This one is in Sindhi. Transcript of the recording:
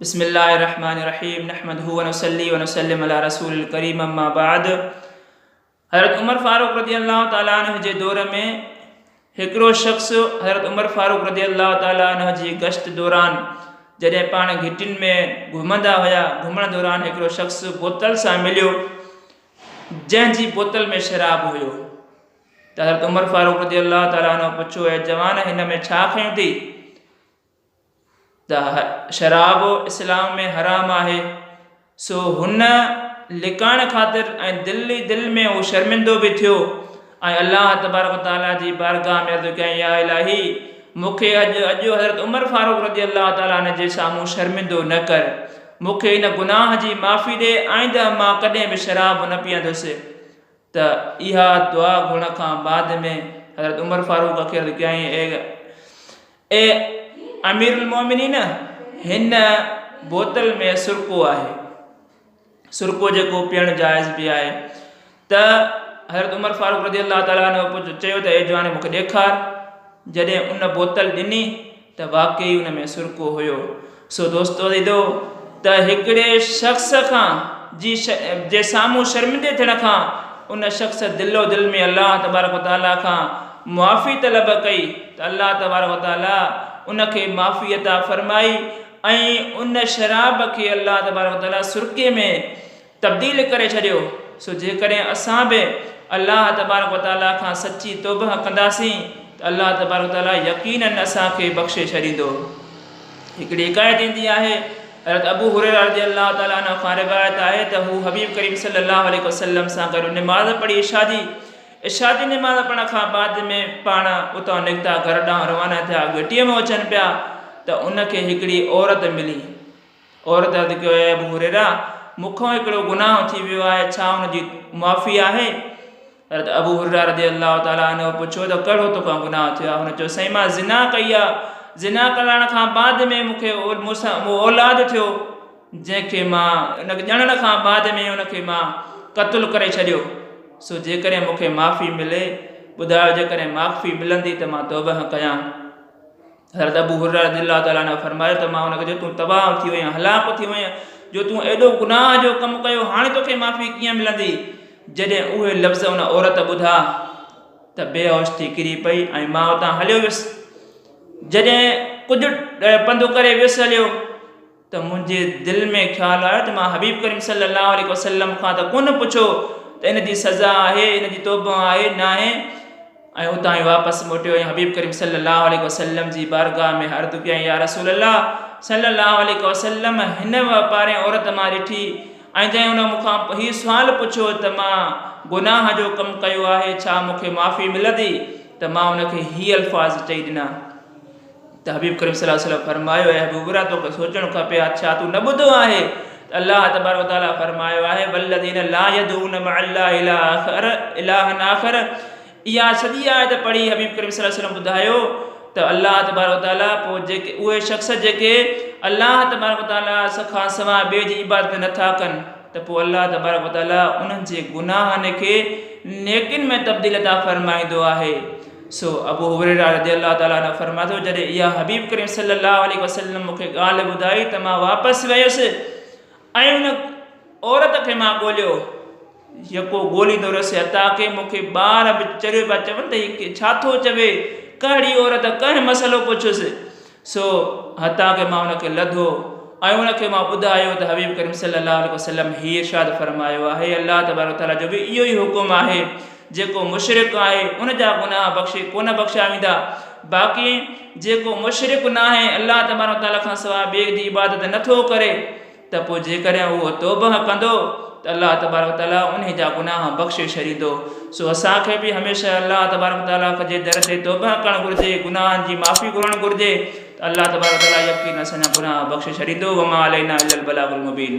بسم الله الرحمن الرحيم نحمده ونصلي ونسلم على رسول الڪريم اما بعد حضرت عمر فاروق رضي الله تعالٰي عنه جي دور ۾ هڪڙو شخص حضرت عمر فاروق رضي الله تعالٰي عنه جي گشت دوران جڏهن پاڻ گهٽين ۾ گهمندا هيا گهمڻ دوران هڪڙو شخص بوتل سان مليو جنهن جي بوتل ۾ شراب هيو ته حضرت عمر فاروق رضي الله تعالٰي عنه پڇيو اي جوان هن ۾ ڇا کنيو ٿي ته شراب اسلام ۾ حرام آهي، سو هن لڪائڻ خاطر ۽ دل ئي دل ۾ هو شرمندو به ٿيو ۽ الله تبارڪ و تعاليٰ جي بارگاهه ۾ عرض ڪيائين يا الاهي! مون کي اڄ اڄ حضرت عمر فاروق رضي الله تعاليٰ عنه جي سامهون شرمندو نه ڪر، مون کي ان گناهه جي معافي ڏي، آئنده مان ڪڏهن به شراب نه پيئندس. ته اها دعا گهرڻ کان بعد ۾ حضرت عمر فاروق کي عرض ڪيائين اي اي امير المومنين هن بوتل ۾ سرڪو آهي سرڪو جيڪو پيئڻ جائز به آهي ته حضرت عمر فاروق رضي الله تعالٰي عنه چيو ته اي جوان مونکي ڏيکار جڏهن ان بوتل ڏني ته واقعي ان ۾ سرڪو هيو. سو دوستو عزيزو ته هڪڙي شخص کان جي جي سامهون شرمندي ٿيڻ کان ان شخص دل و دل ۾ الله تبارڪ و تعالي کان معافي طلب ڪئي ته الله تبارڪ و تعالي ان کي معافي عطا فرمائي ۽ ان شراب کي الله تبارڪ و تعالي سرڪي ۾ تبديل ڪري ڇڏيو، سو جيڪڏهن اسان به الله تبارڪ و تعاليٰ کان سچي توبهه ڪنداسين ته الله تبارڪ و تعاليٰ يقيناً اسان کي بخشي ڇڏيندو. هڪڙي حڪايت ايندي آهي، حضرت ابو هريره رضي الله تعاليٰ عنه کان روايت آهي ته هو حبيب ڪريم صلي الله عليه وسلم سان گڏ نماز پڙهي عشاء جي، عشاء جي نماز پڙهڻ کان بعد ۾ پاڻ اتان نڪتا گهر ڏانهن روانا ٿيا، گهٽيء ۾ اچن پيا ته ان کي هڪڙي عورت ملي. عورت عرض ڪيو، اي ابو هريره! مون کان هڪڙو گناهه ٿي ويو آهي، ڇا ان جي معافي آهي؟ حضرت ابو هريره رضي الله تعالٰي عنه پڇيو ته ڪهڙو تو کان گناهه ٿيو آهي؟ هن چيو، سائين مان زنا ڪئي آهي، زنا ڪرڻ کان بعد ۾ مون کي مون سان اولاد ٿيو، جنهن کي مان ان کي ڄڻڻ کان بعد ۾ ان کي مان قتل ڪري ڇڏيو، سو جيڪڏهن مون کي معافي ملي، ٻڌايو جيڪڏهن معافي ملندي ته مان توبهه ڪيان. حضرت ابو هريره رضي الله تعالٰي عنه فرمايو ته مان ان کي چيو تون تباهه ٿي وئين هلاڪ ٿي وئين جو تون ايڏو گناهه جو ڪم ڪيو هاڻي توکي معافي ڪيئن ملندي جڏهن اهي لفظ ان عورت ٻڌا ته بي هوش ٿي ڪري پئي ۽ مان اتان هليو ويس جڏهن ڪجهه پنڌ ڪري ويس هليو ته منهنجي دل ۾ خيال آيو ته مان حبيب ڪريم صلي الله عليه وسلم کان ته ڪونه پڇيو ته ان جي سزا آهي ان جي توبه آهي ناهي ۽ اتان ئي واپس موٽيو ۽ حبيب ڪريم صلي الله عليه وسلم جي بارگاهه ۾ عرض ڪيائين يا رسول الله صلي الله عليه وسلم هن واپاري عورت مان ڏٺي ۽ جنهن ان مون کان هي سوال پڇيو ته مان گناهه جو ڪم ڪيو آهي ڇا مون کي معافي ملندي ته مان ان کي هي الفاظ چئي ڏنا ته حبيب ڪريم صلي الله عليه وسلم فرمايو، اي ابو هريره توکي سوچڻ کپي ها ڇا تون نه ٻڌو آهي ته الله تبارڪ وتعالي فرمايو آهي والذين لا يدعون مع الله الها آخر اها سڄي آيت پڙهي حبيب ڪريم صلي الله عليه وسلم ٻڌايو ته الله تبارڪ وتعالي پوء جيڪي اهي شخص جيڪي الله تبارڪ وتعالي کان سواء ٻئي جي عبادت نٿا ڪن ته پوء الله تبارڪ وتعالي انهن جي گناهن کي نيڪين ۾ تبديل عطا فرمائيندو آهي. سو ابو هريره رضي الله تعالٰي عنه فرمائي ٿو جڏهن اها حبيب ڪريم صلي الله عليه وسلم مون کي ڳالهه ٻڌائي ته مان واپس ويس ۽ ان عورت کي مان ڳوليو يڪو ڳوليندو رهيس حتيٰ ڪه مون کي ٻار به چريو پيا چون ته هي ڇا ٿو چوي ڪهڙي عورت ڪنهن مسئلو پڇيس سو حتيٰ ڪه مان ان کي لڌو ۽ ان کي مان ٻڌايو ته حبيب ڪريم صلي الله عليه وسلم هي ارشاد فرمايو آهي الله تبارڪ وتعاليٰ جو به اهو ئي حڪم آهي جيڪو مشرڪ آهي ان جا گناهه بخشي ڪونه بخشيا ويندا باقي جيڪو مشرڪ ناهي الله تبارڪ وتعاليٰ کان سواء ٻئي جي عبادت نٿو ڪري ته پوء جيڪڏهن اهو توبهه ڪندو ته الله تبارڪ وتعاليٰ انهي جا گناهه بخشي ڇڏيندو. سو اسان کي به هميشه الله تبارڪ وتعاليٰ جي در تي توبهه ڪرڻ گهرجي، گناهن جي معافي گهرڻ گهرجي ته الله تبارڪ وتعاليٰ يقيناً اسان جا گناهه بخشي ڇڏيندو. وما علينا الا البلاغ المبين.